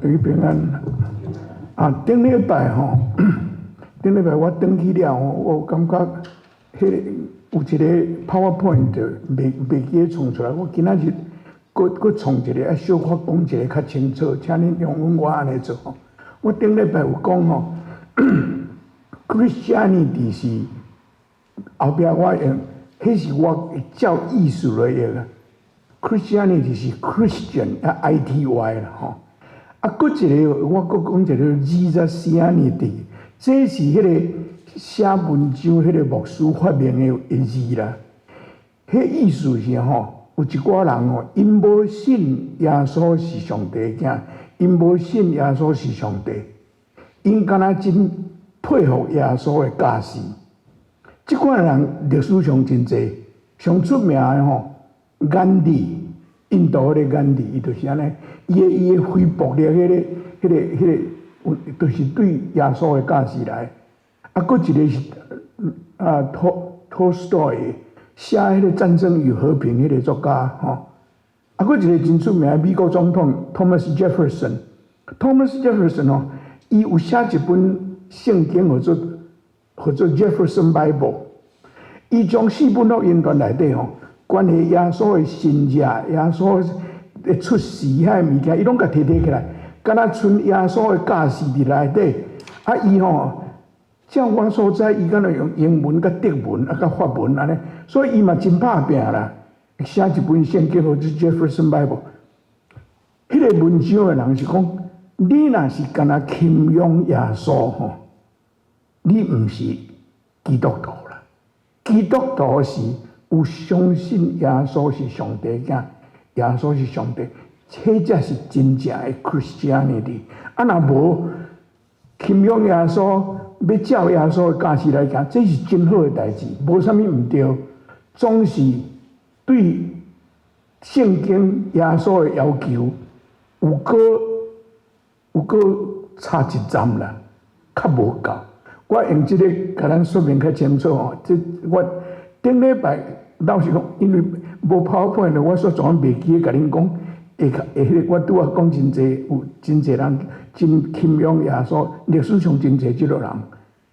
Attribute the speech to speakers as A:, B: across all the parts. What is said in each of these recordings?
A: 你平安。啊，頂禮拜吼，頂禮拜我轉去了吼，我感覺彼个有一個 PowerPoint 袂記得創出來，我今仔日閣創一個，啊小可講一個較清楚，請恁容許我按呢做吼。我頂禮拜有講吼，Christianity 是後壁我用，彼是我照意思來譯啊。Christianity 是 Christian 啊，ITY 啦吼。啊，閣一個我閣講一個 Jesusianity，這是彼個寫文章彼個牧師發明的字啦。彼意思是吼，有一寡人吼，𪜶無信耶穌是上帝囝，𪜶無信耶穌是上帝，𪜶敢若真佩服耶穌的教示。這款人歷史上真濟，上出名的吼，甘地，印度彼個甘地，伊就是按呢，伊的非暴力彼個，就是對耶穌的教示來。啊，閣一個是啊，托斯托寫彼個《戰爭與和平》彼個作家吼。啊，閣一個真出名的美國總統 Thomas Jefferson，Thomas Jefferson 吼，伊有寫一本聖經號做 Jefferson Bible，伊將四本福音書內底吼，關於耶穌的生日、耶穌的出世遐个物件，伊攏共提起來，敢若賰耶穌的教示佇內底。啊，伊吼，照我所知，伊敢若用英文、佮德文啊、佮法文按呢，所以伊嘛真拍拚啦，寫一本聖經號做 Jefferson Bible。彼個文章的人是講，你若是敢若欽仰耶穌吼，你毋是基督徒啦。基督徒是有相信耶穌是上帝囝，耶穌是上帝，這才是真正的 Christianity。啊，若無欽仰耶穌，欲照耶穌的教示來行，這是真好的代誌，無啥物毋對。總是對聖經耶穌的要求有閣差一站啦，較無夠。我用這個共咱說明較清楚吼。這我頂禮拜老實講，因為無 PowerPoint，我煞總袂記得共恁講。會會彼個我拄仔講真濟，有真濟人真欽仰耶穌，歷史上真濟這類人，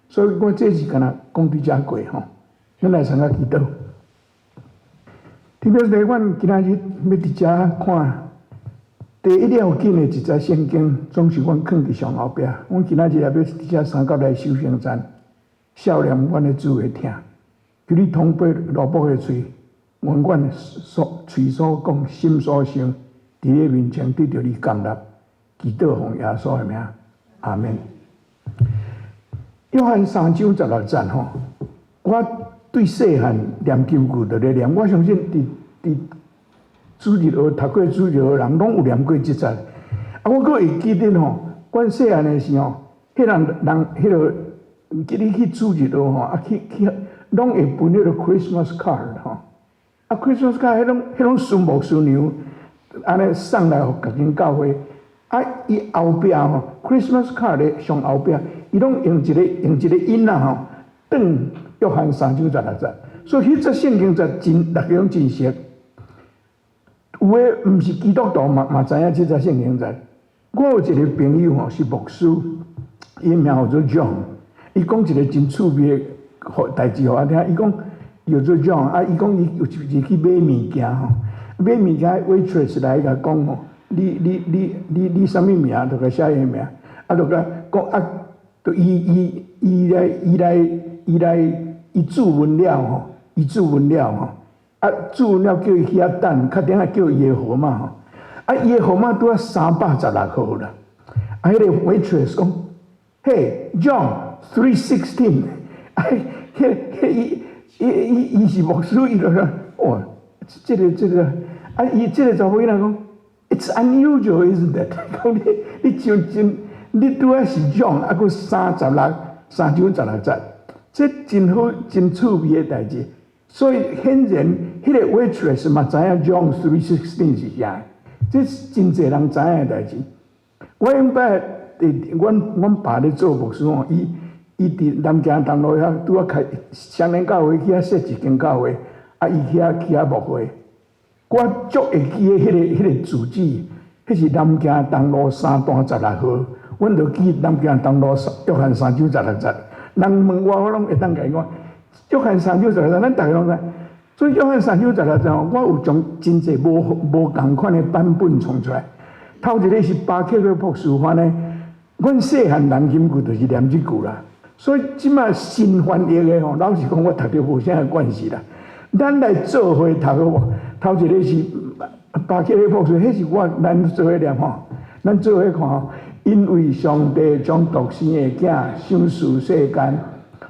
A: 所以我這是敢若講佇遮過吼。咱來先來祈禱。特別是阮今仔日欲佇遮看第一要緊的一節聖經，總是阮囥佇上後壁。阮今仔日也欲佇遮三甲來守聖餐，數念阮的主的疼。求你通過羅卜的喙，願阮所喙所講、心所想，佇你面前得著你甘納，祈禱奉耶穌的名，阿門。約翰三章十六節吼，我對細漢念金句就咧念，我相信佇主日學讀過主日學人，攏有念過這節。啊，我閣會記得吼，阮細漢的時候，彼人彼個記你去主日學吼，啊去攏會分彼個 Christmas card 吼，啊 Christmas card 彼攏師母師娘按呢送來予逐間教會，啊伊後壁吼 Christmas card 的上後壁，伊攏用一個印仔吼，轉約翰三章十六節，所以彼節聖經節真逐家攏真熟。有的毋是基督徒嘛知影這節聖經節。我有一個朋友吼是牧師，伊名號做 John，伊講一個真趣味的代誌予我聽。伊講叫做 John，啊，伊講伊有一次去買物件吼，買物件 waitress 來共講吼，你啥物名？就共寫伊名，啊，就共講啊，就伊伊來伊來伊來伊注文了吼，伊注文了吼，啊，注文了叫伊去遐等，較頂下叫伊的號碼吼，啊，伊的號碼拄仔316號啦，啊，彼個 waitress 講，Hey John 3:16，啊，彼伊是牧師，伊就講，哦，這個，啊，伊這個查某囡仔講，It's unusual, isn't it？講你真真，你拄仔是 John，啊，閣三章十六節，這真好真趣味的代誌。所以顯然，彼個 waitress 嘛知影 John 3:16 是啥，這是真濟人知影的代誌。我永擺佇阮爸咧做牧師吼，伊佇南京東路遐拄仔開雙連教會去遐設一間教會，啊，伊去遐牧會。我足會記得彼個字跡，彼是南京東路三段十六號，阮就記南京東路約翰三章十六節。人問我，我攏會當共伊講，約翰三章十六節，咱逐个攏知。所以約翰三章十六節，我有將真濟無無仝款的版本創出來。頭一个是巴克的博士翻的，阮細漢人金句就是念這句啦。所以這馬新翻譯的吼，老實講，我讀著無啥關係啦。咱來做伙讀好無？頭一个是巴克的博士，彼是我咱做伙念吼，咱做伙看吼。因為上帝將獨生的囝賞賜世間，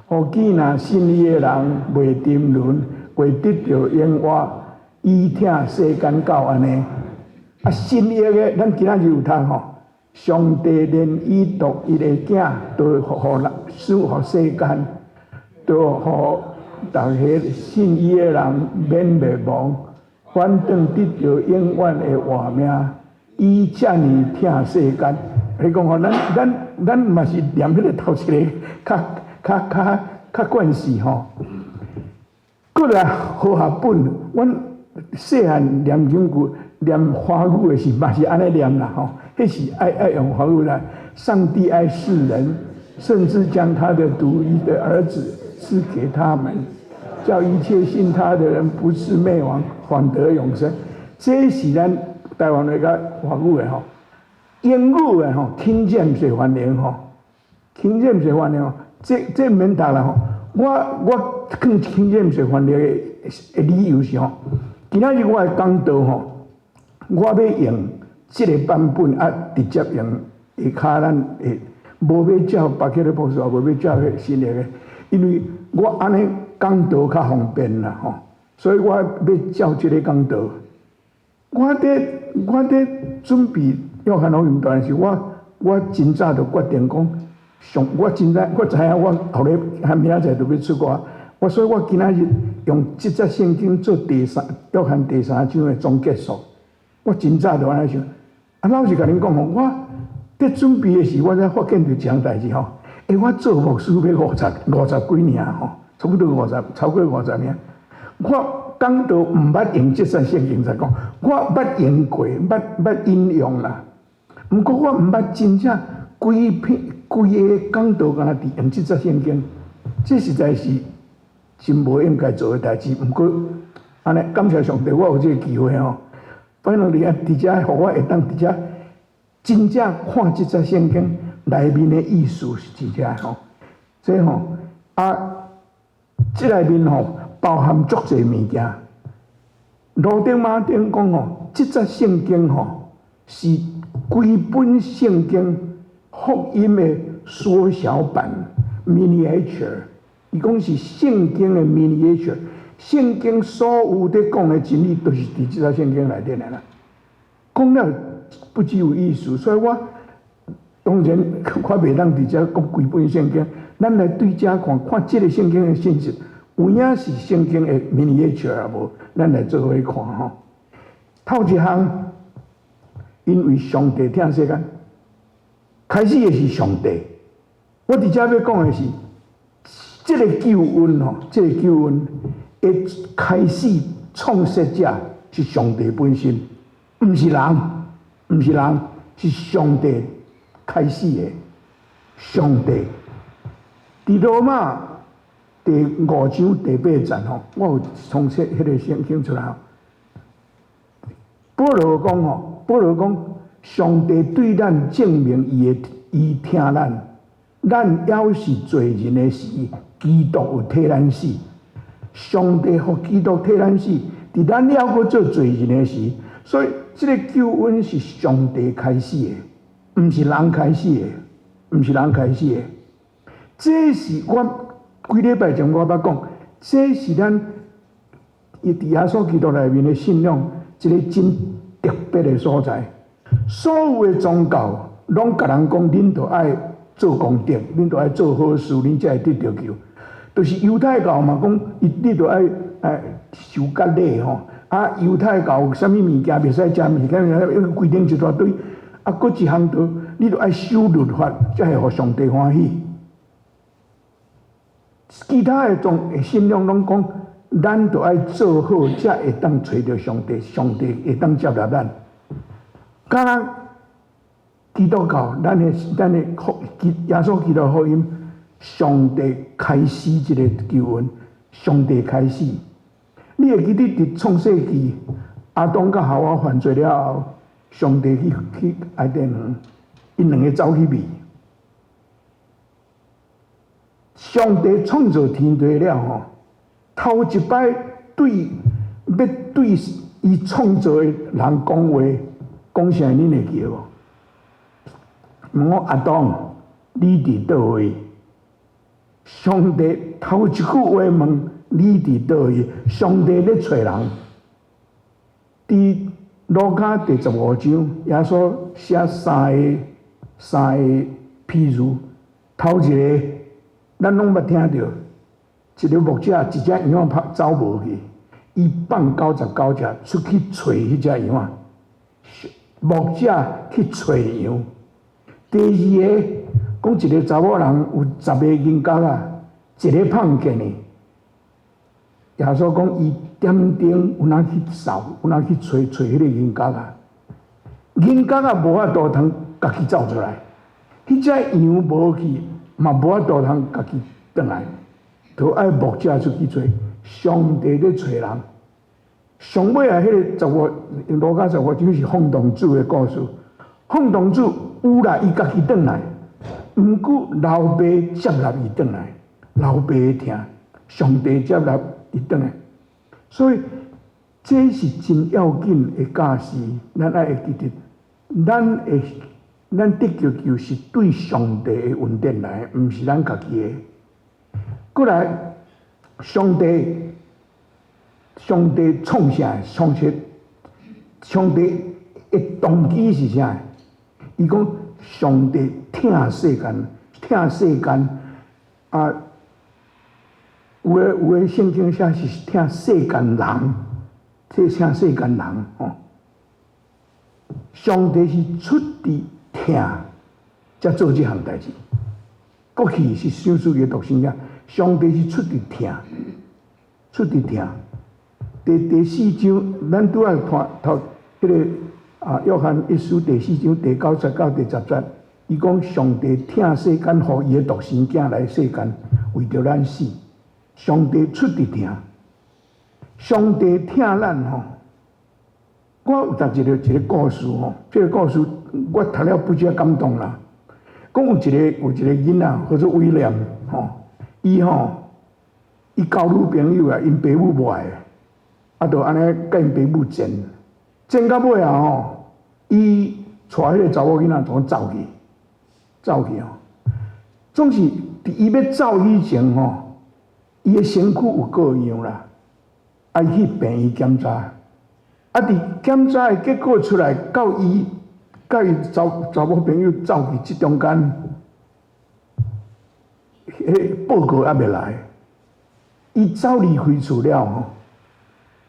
A: 予見若信伊的人袂沉淪，會得著永活。伊疼世間到按呢。啊，新約的咱今仔日有讀吼，上帝連伊獨一的囝都予人賞予世間，都予逐个信伊的人免滅亡，反轉得著永遠的活命。伊遮爾疼世間，你講吼，咱咱咱嘛是念彼個頭一个較較較較慣勢吼。閣來和合本，阮細漢念經句念華語的時，嘛是按呢念啦吼。彼是愛愛用華語來。上帝愛世人，甚至將他的獨一的兒子賜給他們，叫一切信他的人不至滅亡，反得永生。這是咱台灣的個華語的吼，英語的吼，King James 翻譯吼，King James 翻譯吼，這這毋免讀啦吼。我我看 King James 翻譯的理由是吼，今仔日我的講道吼，我欲用這个版本啊，直接用下跤咱會無欲照巴克的博士，也無欲照彼新約的，因為我按呢講道較方便啦吼，所以我欲照這个講道。我佇我佇準備約翰福音段時，我我真早就決定講，上我真早我知影我後日還明仔載就欲出國，我所以我今仔日用這節聖經做第三約翰第三章的總結束。我真早就按呢想，啊，老實共恁講吼，我佇準備的時，我才發現著一項代誌吼。欸，我做牧師欲五十五十幾年吼，差不多五十，超過五十年。我講道毋捌用這節聖經來講，我捌用過，捌捌引用啦。毋過我毋捌真正規篇規个講道，敢若佇用這節聖經，這實在是真無應該做的代誌。毋過按呢，感謝上帝，我有這个機會吼。反正你啊，佇遮，予我會當佇遮真正看這節聖經內面的意思是佇遮吼。這吼啊，這內面吼包含足濟物件。羅丁馬丁講吼，這節聖經吼是規本聖經福音的縮小版（miniature）。伊講是聖經的 miniature。聖經所有佇講的真理，都是佇這節聖經內底的啦。講了不只有意思，所以我當然我袂當佇遮講規本聖經，咱來對遮看看這个聖經的信息，有影是聖經的 miniature 也無？咱來做伙看吼。頭一項，因為上帝疼世間，開始的是上帝。我佇遮欲講的是，這个救恩吼，這个救恩的開始創設者是上帝本身，毋是人，毋是人，是上帝開始的。上帝佇羅馬第五章第八節吼，我有創設彼個聖經出來吼。保羅講吼，保羅講，上帝對咱證明伊的伊疼咱，咱猶是罪人的時，基督有替咱死。上帝予基督替咱死，佇咱猶閣做罪人的時，所以這个救恩是上帝開始的，毋是人開始的，毋是人開始的。這是我幾禮拜前我捌講，這是咱佇耶穌基督內面的信仰一个真特別的所在。所有的宗教攏共人講，恁著愛做功德，恁著愛做好事，恁才會得著救。就是猶太教嘛，講伊你著愛愛受割禮吼。啊，猶太教啥物物件袂使食物件，規定一大堆。啊，閣一項就你著愛守律法，才會予上帝歡喜。其他的宗信仰攏講，咱著愛做好，才會當揣著上帝，上帝會當接納咱。敢若基督教，咱的福耶穌基督福音，上帝開始這个救恩，上帝開始。你會記得佇創世記，亞當佮夏娃犯罪了後，上帝去伊甸園，𪜶兩个走去覓。上帝創造天地了吼，頭一擺對欲對伊創造的人講話，講啥？恁會記無？問我亞當，你佇佗位？上帝頭一句話問你佇佗位？上帝咧揣人。佇路加第15章，耶穌寫三個譬喻，頭一个咱攏捌聽著，一个牧者一隻羊仔走無去，伊放99隻出去揣彼隻羊仔，牧者去揣羊。第二个講一个查某人有十个銀角仔，一个紡見的。耶穌講伊點燈有哪去掃，有哪去揣揣彼个銀角仔，銀角仔無法度通家己走出來，彼隻羊無去嘛無法度通家己轉來，都愛牧者出去揣。上帝咧揣人，上尾啊，彼个十五路加十五章是放蕩子的故事。放蕩子有啦，伊家己轉來，毋過老爸接納伊轉來，老爸的疼，上帝接納伊轉來，所以這是真要緊的教示，咱愛會記得，咱得救就是對上帝的恩典來，毋是咱家己的。過來，上帝創啥？創設上帝的動機是啥？伊講上帝疼世間，疼世間啊！有的聖經寫是疼世間人，這疼世間人吼。上帝是出佇疼，才做這項代誌。過去是賞賜伊的獨生囝，上帝是出佇疼，出佇疼。第四章，咱拄仔看頭彼个啊，約翰一書第四章第九節到第十節，伊講上帝疼世間，予伊的獨生囝來世間，為著咱死。上帝出佇疼，上帝疼咱吼。我有讀一個故事吼，這个故事我讀了不只感動啦。講有一個囡仔，叫做威廉吼，伊吼伊交女朋友啊，𪜶爸母無愛，啊，就按呢共𪜶爸母戰，戰到尾啊吼，伊帶彼个查某囡仔總走去，走去吼，總是佇伊欲走以前吼，伊的身軀有過樣啦，啊，伊去病院檢查，啊，佇檢查的結果出來，到伊佮伊查某朋友走去這中間，彼个報告猶未來，伊走離開厝了吼，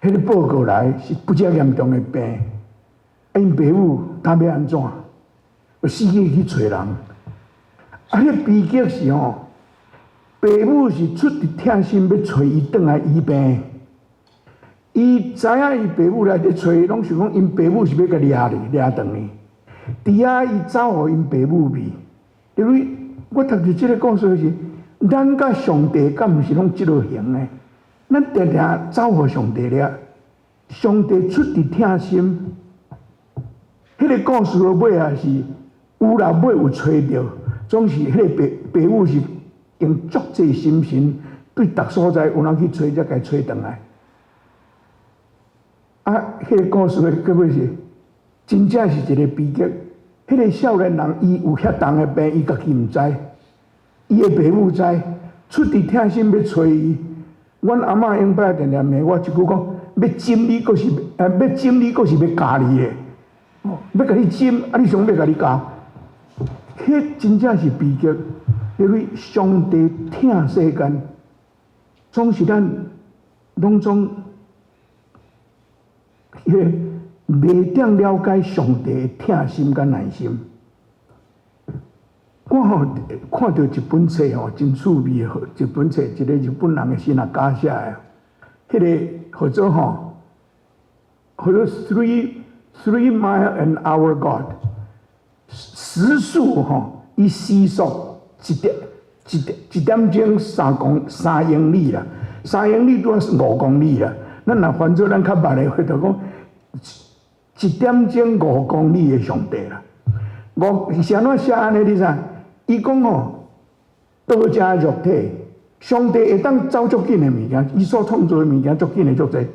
A: 彼个報告來是不遮嚴重的病，啊，𪜶爸母敢欲按怎？就死去去揣人，啊，彼悲劇是吼，爸母是出佇疼心欲揣伊轉來醫病，伊知影伊爸母來咧揣，攏想講𪜶爸母是欲共掠去掠轉去。佇遐伊走予𪜶爸母去，因為我讀著這个故事時，咱佮上帝敢毋是攏這落型的？咱定定走予上帝掠，上帝出佇疼心。彼个故事的尾仔是有啦，尾有揣著，總是彼个爸母是用足濟心神，對逐所在有人去揣，才共揣轉來。啊，彼个故事的結尾是，真正是一個悲劇。彼个少年人伊有遐重的病，伊家己毋知，伊的爸母知，出佇疼心欲揣伊。阮阿嬤永擺定定罵我一句講：欲針你，閣是欲針你，閣是欲咬你的。哦，欲共你針，啊，你想欲共你咬？彼真正是悲劇，因為上帝疼世間，總是咱攏總彼个袂當了解上帝的疼心佮耐心。我吼看著一本冊吼，真趣味的一本冊，一個日本人的神學家寫的，彼个號做吼，號做 Three 3 mile an hour God，時速吼，伊時速一點一點一點鐘3英里啦，三英里拄仔五公里啦。咱若翻做咱較捌的話，就講一點鐘五公里的上帝啦。五是按怎寫按呢？你知？伊講吼，道成肉體，上帝會當走足緊的物件，伊所創造的物件足緊的足濟，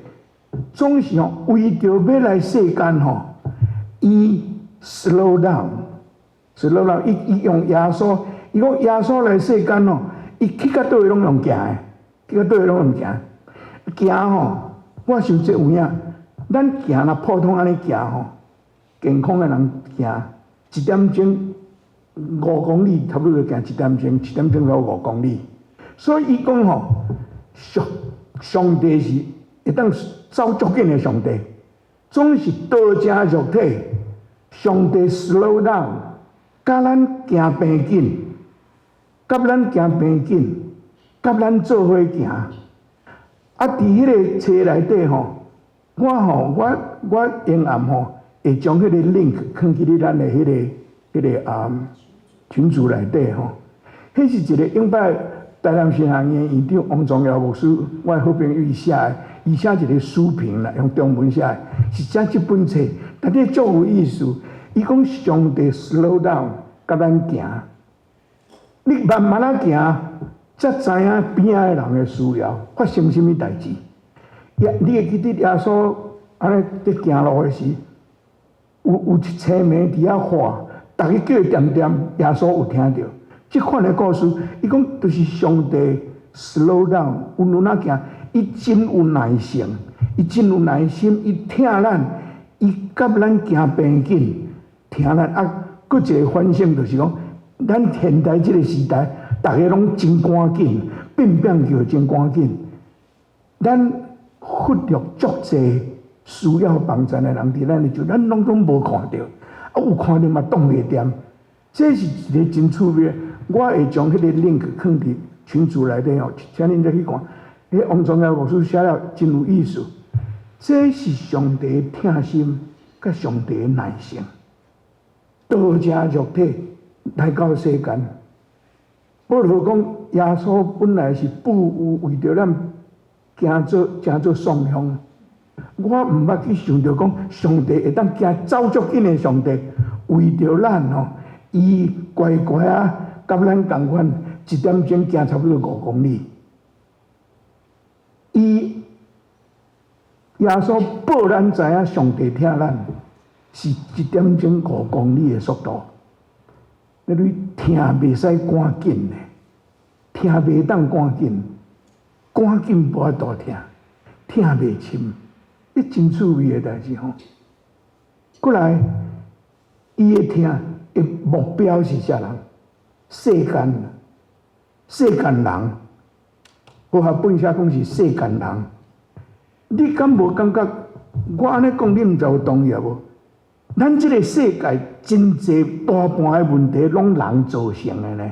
A: 總是吼為著欲來世間吼，伊 slow down，slow down，伊用耶穌，伊講耶穌來世間吼，伊去到佗位攏用行的，去到佗位攏用行，行吼，我想這有影，咱行若普通按呢行吼，健康的人行一點鐘五公里，差不多就行一點鐘，一點鐘到五公里。所以伊講吼，上帝是會當走足緊的上帝，總是道成肉體，上帝 slow down，佮咱行平緊，佮咱行平緊，佮咱做伙行。啊，佇彼个冊內底吼，我吼，我永暗吼，會將彼個 link 放去咱的彼個群組內底吼。彼是一個永擺台南神學院院長王宗堯牧師，我的好朋友伊寫的，伊寫一個書評啦，用中文寫的，是寫這本冊，但是足有意思。伊講上帝 slow down，佮咱行，你慢慢仔行，才知影邊仔的人的需要發生啥物代誌。你會記得耶穌按呢佇行路的時，有一青暝佇遐喊，逐家叫伊恬恬，耶穌有聽著。這款的故事，伊講就是上帝 slow down，溫溫仔行，伊真有耐性，伊真有耐心，伊疼咱，伊佮咱行平緊，疼咱啊，閣一個反省就是講，咱現代這個時代，逐家攏真趕緊，變變叫真趕緊，咱忽略足濟需要幫助的人佇咱的就，咱攏總無看著，啊有看著嘛擋袂恬，這是一個真趣味的。我會將彼個 link 放佇群組內底哦，請恁再去看。彼王宗堯牧師寫了真有意思，這是上帝疼心，佮上帝耐性，道成肉體來到世間。保羅講，耶穌本來是富有，為著咱行做送鄉。我毋捌去想著講，上帝會當行走足緊的上帝，為著咱吼，伊乖乖仔，佮咱仝款，一點鐘行差不多五公里。伊耶穌報咱知影，上帝疼咱是一點鐘五公里的速度。你聽袂使趕緊的，聽袂當趕緊，趕緊無法度聽，聽袂深，這真趣味的代誌吼。過來，伊的疼的目標是啥人？世間，世間人，和合本寫講是世間人。你敢無感覺？我按呢講，你毋知有同意無？咱這個世界真濟大半的問題，攏人造成的呢，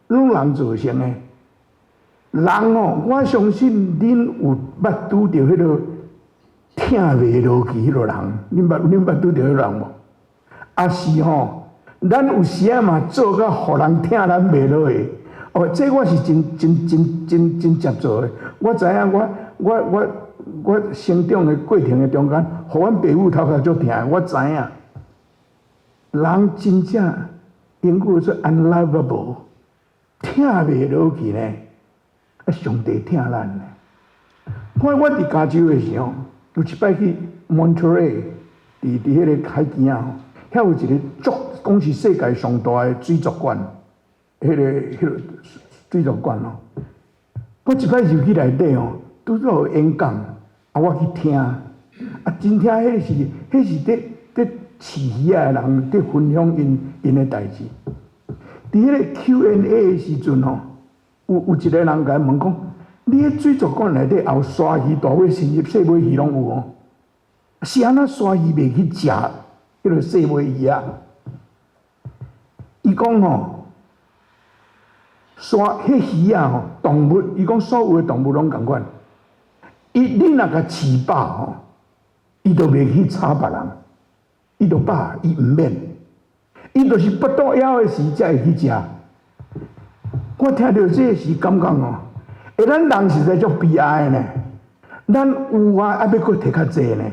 A: 攏人造成的。人哦，我相信恁有捌拄著彼個疼袂落去彼個人，恁捌拄著彼個人無？抑是吼，咱有時仔嘛做甲予人疼咱袂落去。哦，這我是真真真真真接做的。我知影我成長的過程的中間，予阮爸母頭殼足疼，我知影。人真正英語說 unlovable，疼袂落去呢。啊，上帝疼咱呢。我佇加州的時候，有一擺去 Monterey，佇彼個海邊仔吼，遐有一個足講是世界上大的水族館，彼個水族館哦。我一擺入去內底哦，拄好有演講，啊，我去聽，啊，真聽彼是佇飼魚仔的人佇分享𪜶的代誌。佇彼個 Q&A 的時陣吼，有一個人共伊問講：你彼水族館內底也有鯊魚、大尾鱘、細尾魚攏有哦？是按怎鯊魚袂去食彼個細尾魚仔？伊講吼，鯊彼魚仔吼，動物，伊講所有的動物攏仝款。伊你若共飼飽吼，伊就袂去吵別人。伊就飽，伊毋免，伊就是腹肚枵的時才會去食。我聽著這個時感覺哦，欸，咱人實在足悲哀呢。咱有啊，猶欲閣提較濟呢，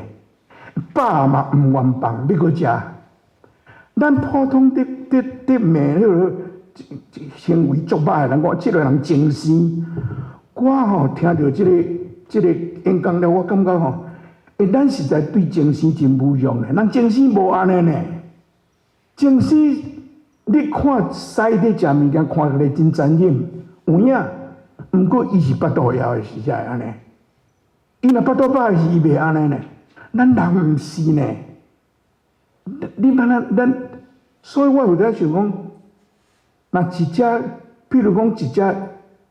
A: 飽嘛毋願放，欲閣食。咱普通佇佇佇罵彼个行為足歹的人，講這个人精神。我吼聽著這个這个演講了，我感覺吼，欸，咱實在對精神真侮辱呢。人精神無按呢呢，精神你看獅佇食物件，看起來真殘忍，有影。毋過伊是腹肚枵的時才會按呢。伊若腹肚飽的時，伊袂按呢呢。咱人毋是呢。你捌咱咱，所以我有咧想講，若一隻，比如講一隻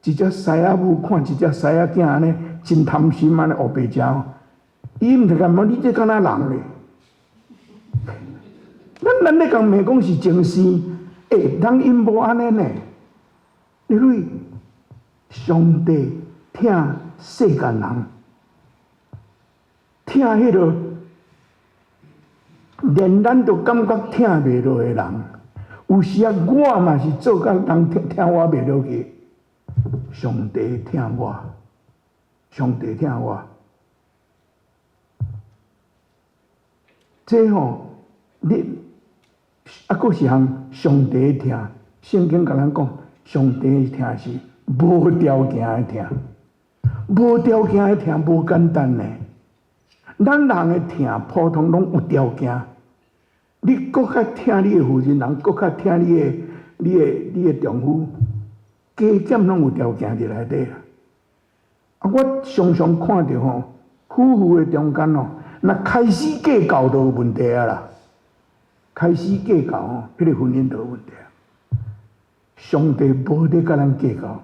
A: 一隻獅仔母看一隻獅仔囝按呢，真貪心按呢烏白食吼，伊毋是感覺你這敢若人咧？咱咱咧共罵講是精神，欸，人𪜶無按呢呢。因為上帝疼世間人，疼彼个連咱都感覺疼袂落的人，有時啊，我嘛是做甲人疼疼我袂落去。上帝疼我，上帝疼我，這吼，你啊，閣是項上帝疼。聖經共咱講，上帝疼是無條件的疼，無條件的疼無簡單呢。咱人的疼普通攏有條件，你閣較疼你的負責人，閣較疼你的、你的、你的丈夫，加減攏有條件佇內底。啊，我常常看著吼，夫婦的中間吼，若開始計較就有問題啊啦。開始計較吼，彼個婚姻就有問題啊。上帝無咧佮咱計較，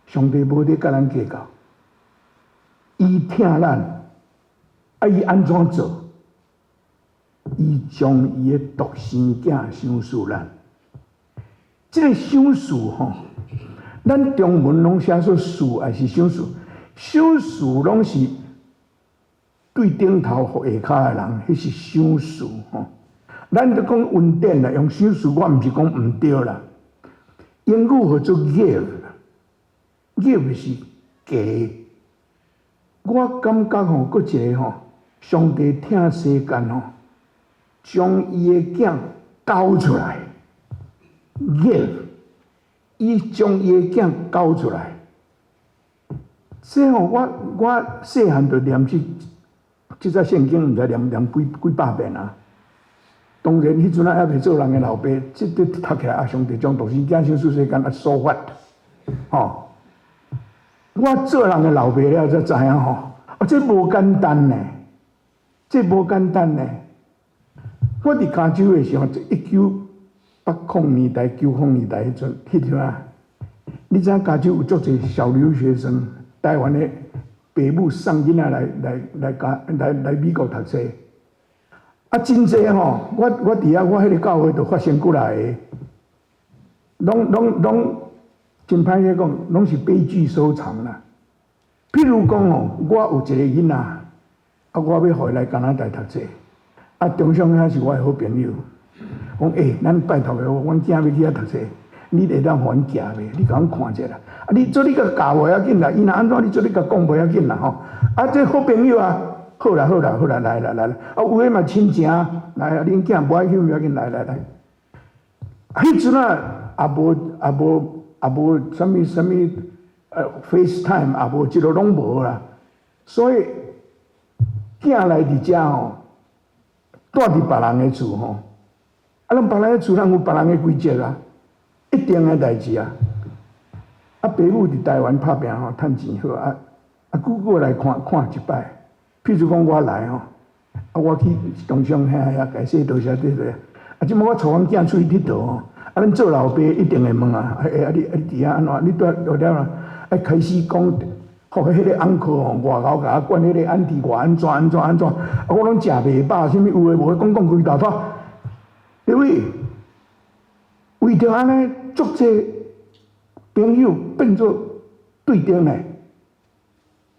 A: 上帝無咧佮咱計較，伊疼咱。啊！伊按怎做？伊將伊的獨生囝賞賜咱。這个賞賜吼，咱中文攏寫做賜，抑是賞賜？賞賜攏是對頂頭予下跤的人，彼是賞賜吼。咱咧講恩典啦，用賞賜，我毋是講毋對啦。英語號做 give，give 是給。我感覺吼，閣一个吼。上帝疼世間吼，將伊的囝交出來，give，伊將伊的囝交出來。這吼，我我細漢就念這這節聖經，毋知念念幾幾百遍啊。當然，彼陣啊猶未做人的老爸，這這讀起來啊，上帝將獨生囝賞賜世間啊，so what？吼，我做人的老爸了才知影吼，啊，這無簡單呢。這無簡單呢。我佇加州的時候，1980年代、90年代彼陣，彼陣啊，你知影加州有足濟小留學生，台灣的爸母送囡仔來來來加來來美國讀冊。啊，真濟吼！我我佇遐，我彼个教會就發生幾來个，攏攏攏真歹勢講，攏是悲劇收場啦。譬如講吼，我有一个囡仔。啊！我欲予伊來加拿大讀冊，啊，中小兄是我的好朋友。講欸，咱拜託的，阮囝欲去遐讀冊，你會當予阮寄袂？你共阮看者啦。啊，你做你共教無要緊啦，伊若按怎，你做你共講無要緊啦吼。啊，這好朋友啊，好啦好啦好啦，來啦來啦。啊，有的嘛親情，來啊，恁囝無愛去無要緊，來來來。彼陣啊，也無也無也無啥物啥物，FaceTime 也無，這个攏無啦，所以。囝來佇遮吼，蹛佇別人的厝吼，啊，咱別人的厝，咱有別人的規則啊，一定的代誌啊。啊，爸母佇台灣拍拚吼，趁錢好啊，啊，久久來看看一擺。譬如講我來吼，啊，我去東鄉遐遐，共說多謝多謝。啊，這擺我帶阮囝出去𨑨迌吼，啊，咱做老爸一定會問啊，欸，啊你啊你佇遐按怎？你蹛佇了啊？愛開始講。吼，彼个 uncle 吼，外口共我管彼个 auntie 外按怎按怎按怎，啊，我攏食袂飽，啥物有的無的，講講規大套。因為為著按呢，足濟朋友變做對陣呢，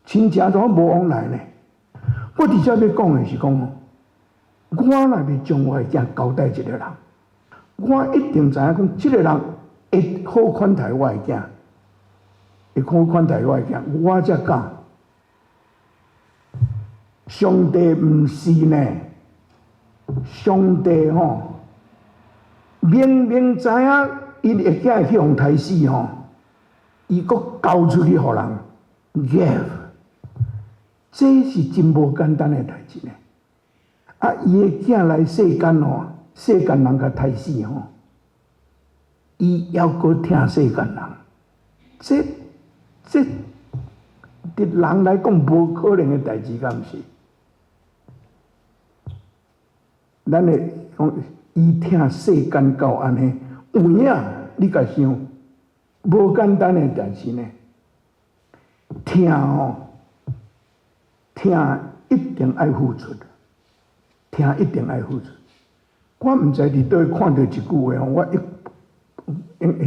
A: 親情都無往來呢。我佇遮欲講的是講，我若欲將我的囝交代一個人，我一定知影講，這個人會好款待我的囝，會好款待我的囝，我才敢。上帝毋是呢，上帝吼，明明知影𪜶的囝會去予刣死吼，伊閣交出去予人，give，這是真無簡單的代誌呢。啊，伊的囝來世間吼，世間人共刣死吼，伊猶閣疼世間人，這佇人來講無可能的代誌，敢毋是？咱會講伊疼世間到按呢，有影你共想，無簡單的代誌呢。疼吼，疼一定愛付出。疼一定愛付出。我毋知佇佗看著一句話吼，我一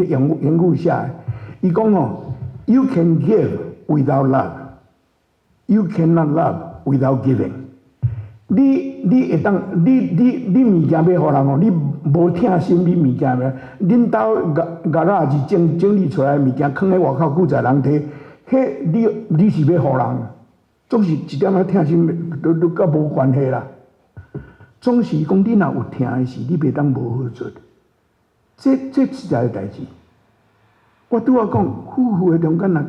A: 用英英語寫的，伊講吼：You can give without love, you cannot love without giving。你會當，你物件欲予人吼，你無疼心，你物件欲，恁兜garage 整理出來的物件，囥佇外口，久在人提，彼你是欲予人，總是一點仔疼心都佮無關係啦。總是講，你若有疼的時，你袂當無付出。這實在的代誌。我拄仔講，夫婦的中間若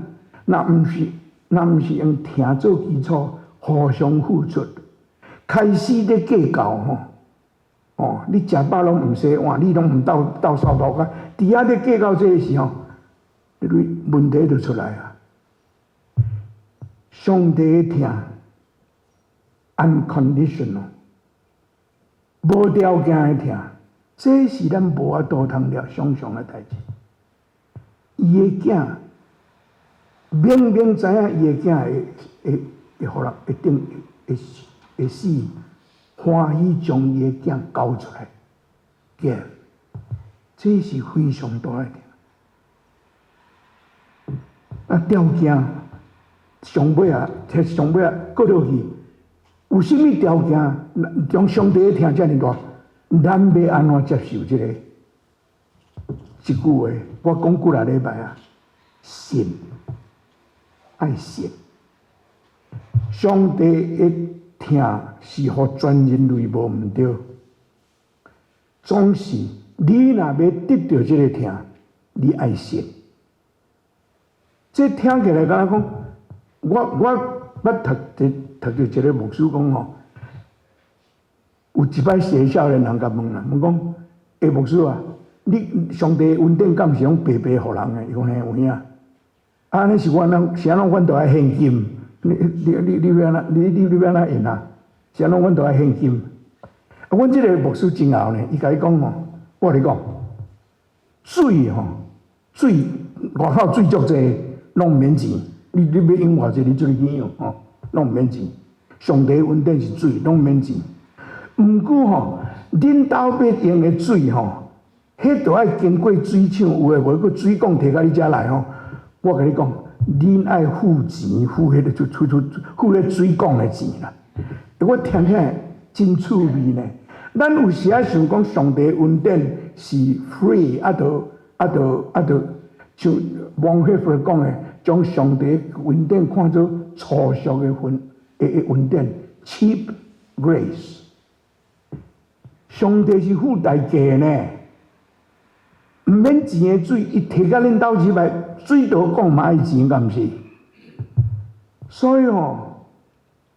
A: 若毋是用疼做基礎，互相付出，開始咧計較吼，哦，你食飽攏毋洗碗，你攏毋鬥鬥掃塗跤，佇遐咧計較這个時候，你問題就出來啊。上帝的疼，unconditional。無條件的疼，這是咱無法度通了想像的代誌。伊的囝明明知影伊的囝會予人一定會死，歡喜將伊的囝交出來，give，這是非常大的疼。啊，條件上尾啊，上尾啊，過落去。有啥物條件？將上帝的疼遮爾大，咱欲按怎接受這个？這句話，我講幾若禮拜啊，信，愛信。上帝的疼是予全人類無毋對，總是你若欲得著這个疼，你愛信。這聽起來敢若講，我捌讀著一个牧師講吼，有一擺學校的人共問啦，問講：欸，牧師啊，你上帝恩典敢是攏白白予人的？伊講嘿，有影。啊，按呢是阮人是按怎阮都愛獻金？你欲按怎？你欲按怎用啊？是按怎阮都愛獻金？啊，阮這个牧師真𠢕呢，伊共伊講吼，我共你講，水吼，水外口水足濟，攏毋免錢。你欲用偌濟，你出去用吼，攏毋免錢。上帝恩典是水，攏毋免錢。毋過吼，恁兜欲用的水吼，彼著愛經過水廠，有的無閣水管提到你遮來吼。我共你講，恁愛付錢，付彼个出出出付彼水管的錢啦。我聽起來真趣味呢。咱有時仔想講上帝恩典是 free，啊，著像王赫佛講的，將上帝恩典看做粗俗的恩的恩典，cheap grace。上帝是付代價呢，毋免錢的水，伊提到恁兜入來，水道管嘛愛錢，敢毋是？所以吼，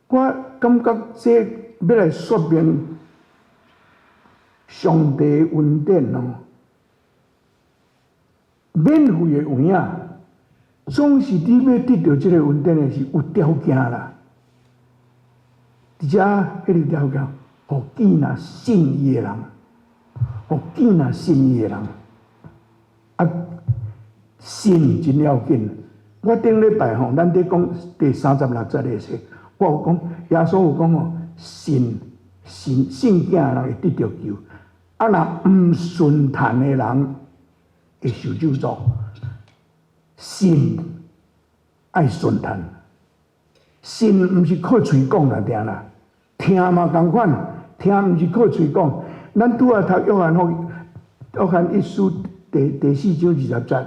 A: 我感覺這欲來說明上帝恩典哦，免費的有影，總是你欲得著這个恩典的是有條件啦。而且彼个條件，予見若信伊的人，予見若信伊的人，啊，信真要緊。我頂禮拜吼，咱佇講第36節的時，我有講耶穌有講吼，信信信囝的人會得著救，啊，若毋順從的人會受咒詛。信愛順從，信毋是靠喙講爾爾啦，聽嘛仝款，疼毋是靠喙講。咱拄仔讀約翰一書第四章20節，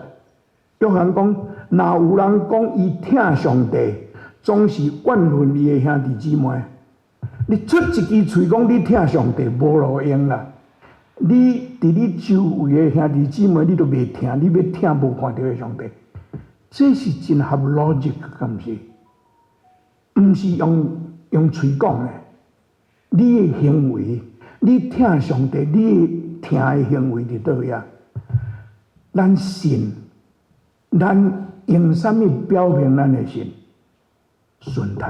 A: 約翰講：若有人講伊疼上帝，總是怨恨伊的兄弟姊妹。你出一支喙講你疼上帝，無路用啦。你佇你周圍的兄弟姊妹，你都袂疼，你欲疼無看著的上帝，這是真合邏輯，敢毋是？毋是用喙講的，你的行為，你疼上帝，你的疼的行為佇佗遐？咱信，咱用啥物表明咱的信？順服，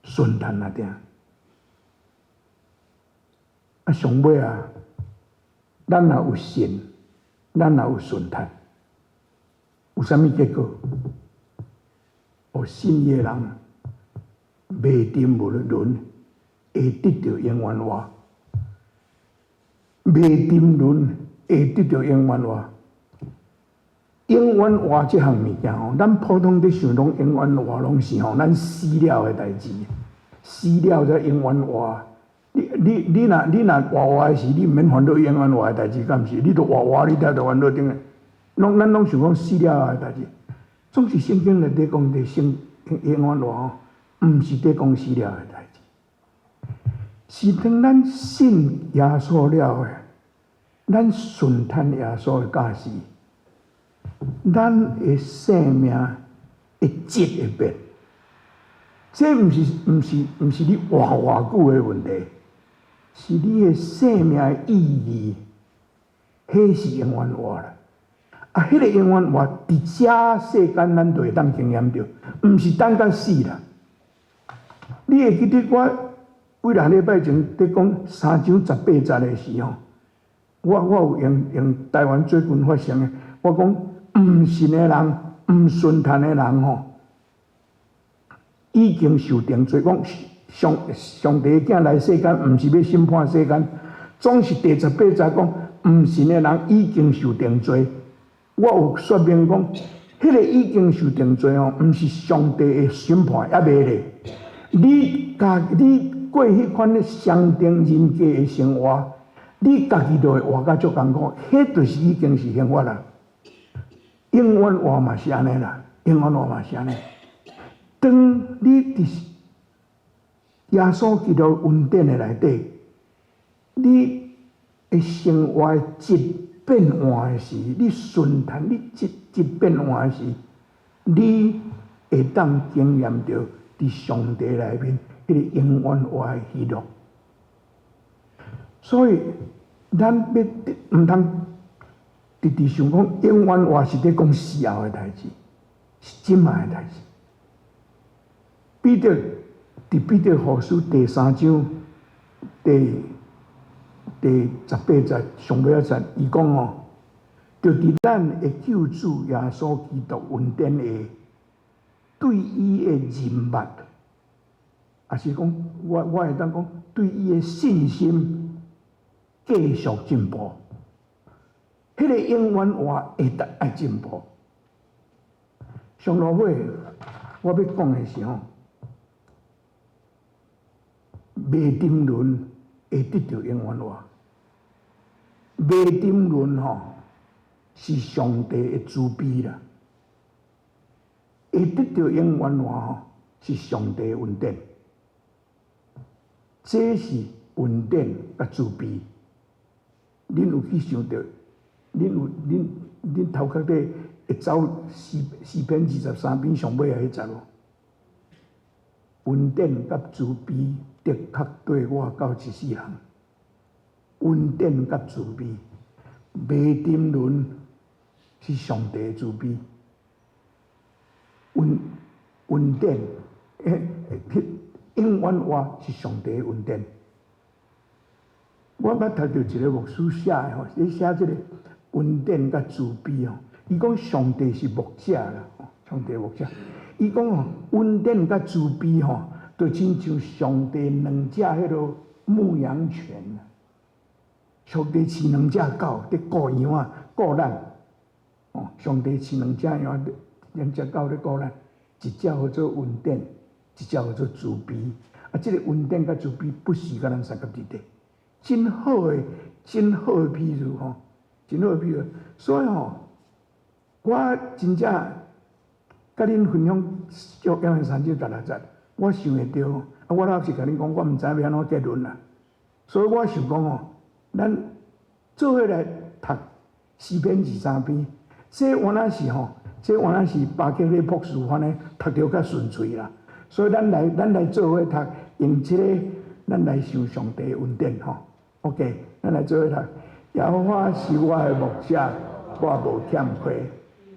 A: 順服啊！定啊，上尾啊，咱若有信，咱若有順服，有啥物結果？有信伊的人，袂沉淪，會得著永遠活；袂沉淪，會得著永遠活。永遠活這項物件吼，咱普通佇想講永遠活，攏是吼咱死了的代誌，死了才永遠活。你若活活的時，你毋免煩惱永遠活的代誌，敢毋是？你都活活，你才著煩惱頂個。攏咱攏想講死了的代誌，總是聖經內底講佇聖永遠活吼，毋是佇講死了的代誌，是當咱信耶穌了的，咱順從耶穌的教示，咱的生命會質的變。這毋是你活偌久的問題，是你的生命的意義，彼是永遠活啦。啊，彼個永遠活，佇這世間咱就會當經驗著，毋是等到死啦。你會記得我幾若禮拜前佇講三章十八節的時候，我有用台灣最近發生的，我講毋信的人，毋順從的人吼，已經受定罪。講上帝的囝來世間，毋是欲審判世間，總是第十八節講毋信的人已經受定罪。我有說明講，彼個已經受定罪吼，毋是上帝的審判，猶未咧。你家你過彼款的雙重人格的生活，你家己就會活甲足艱苦，彼就是已經是刑罰啦。永遠活嘛是按呢啦，永遠活嘛是按呢。當你佇耶穌基督恩典的內底，你的生活質變換的時，你順從你質變換的時，你會當經驗著佇上帝內面彼個永遠活的喜樂。所以，咱欲毋通直直想講永遠活是佇講死後的代誌，是這擺的代誌。彼得佇彼得後書第三章第十八節上尾仔節，伊講吼，就佇咱的救主耶穌基督恩典下，對伊的認捌，抑是講我會當講對伊的信心繼續進步，彼個永遠活會當愛進步。上落尾我欲講的是吼，袂沉淪會得著永遠活。袂沉淪吼，是上帝的慈悲啦。會得著永遠活吼，是上帝的恩典。這是恩典佮慈悲。恁有去想著？恁有恁頭殼底會走詩篇23篇上尾仔彼節無？恩典佮慈悲的確綴我到一世人。恩典佮慈悲，袂沉淪是上帝的慈悲。恩典，永遠活是上帝的恩典。我捌讀著一個牧師寫的吼，伊寫這個恩典佮慈悲吼，伊講上帝是牧者啦，上帝牧者。伊講吼，恩典佮慈悲吼，就親像上帝兩隻彼个牧羊犬。上帝飼兩隻狗佇顧羊仔，顧咱。哦，上帝飼兩隻羊，兩隻狗佇顧咱，一隻號做恩典，一隻號做慈悲。啊，這个恩典佮慈悲不時佮咱相佮佇底，真好的，真好的比喻吼，真好的比喻。所以吼，我真正佮恁分享約翰三章十六節，我想會著，啊，我老實共恁講，我毋知影欲按怎結論啦。所以我想講吼，咱做伙來讀詩篇二三篇，這原來是吼，這原來是巴克禮博士按呢讀著較順喙啦。所以咱來做伙讀，用這個咱來想上帝恩典吼。OK，咱來做伙讀。耶和華是我的牧者，我無欠缺。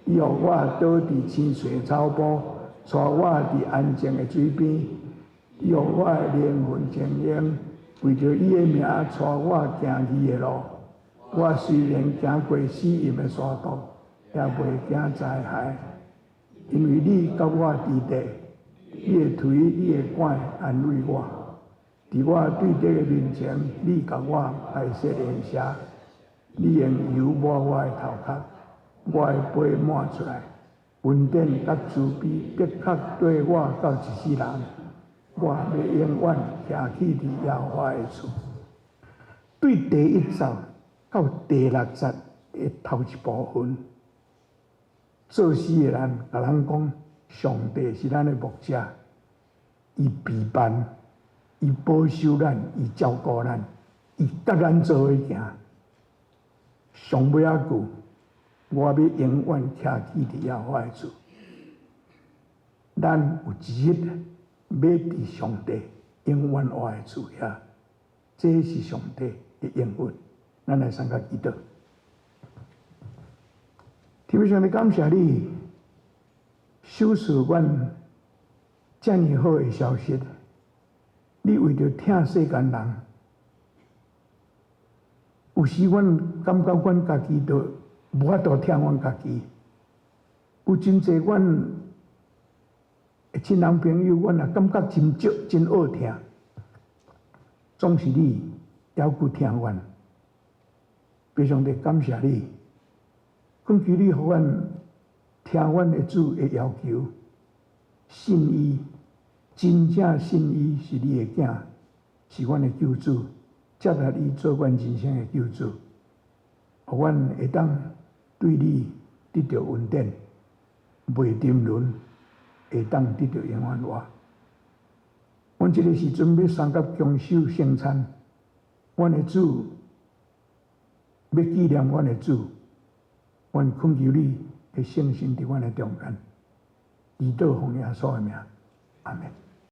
A: 伊予我倒佇青翠的草埔，帶我佇安靜的水邊。伊予我的靈魂清閒，為著伊的名帶我行義的路。我雖然行過死蔭的山谷，也袂驚災害，因為你佮我佇底，你的槌、你的竿安慰我。佇我對敵的面前，你共我擺設筵席，你用油抹我的頭殼，我的杯滿出來。恩典佮慈悲的確綴我到一世人，我欲永遠徛起佇耶和華的厝。對第一節到第六節的頭一部分，作詩的人共咱講，上帝是咱的牧者，伊陪伴，伊保守咱，伊照顧咱，伊佮咱做伙行。上尾仔句，我欲永遠徛起佇耶和華的厝。咱有一日欲佇上帝永遠活的厝遐，這是上帝的應允。咱來三個祈禱。天父上帝，感謝你，賞賜阮遮爾好的消息。你為著疼世間人，有時阮感覺阮家己都無法度疼阮家己。有真濟阮的親人朋友，阮也感覺真少、真惡疼，總是你猶閣疼阮。父上帝，感謝你，懇求你予阮聽阮的主的要求，信伊，真正信伊是你的囝，是阮的救主，接納伊做阮人生的救主，予阮會當對你得著恩典，袂沉淪，會當得著永遠活。阮這个時陣欲相佮共守聖餐，阮的主欲紀念阮的主，阮懇求你的聖神佇阮的中間，祈禱奉耶穌的名，阿門。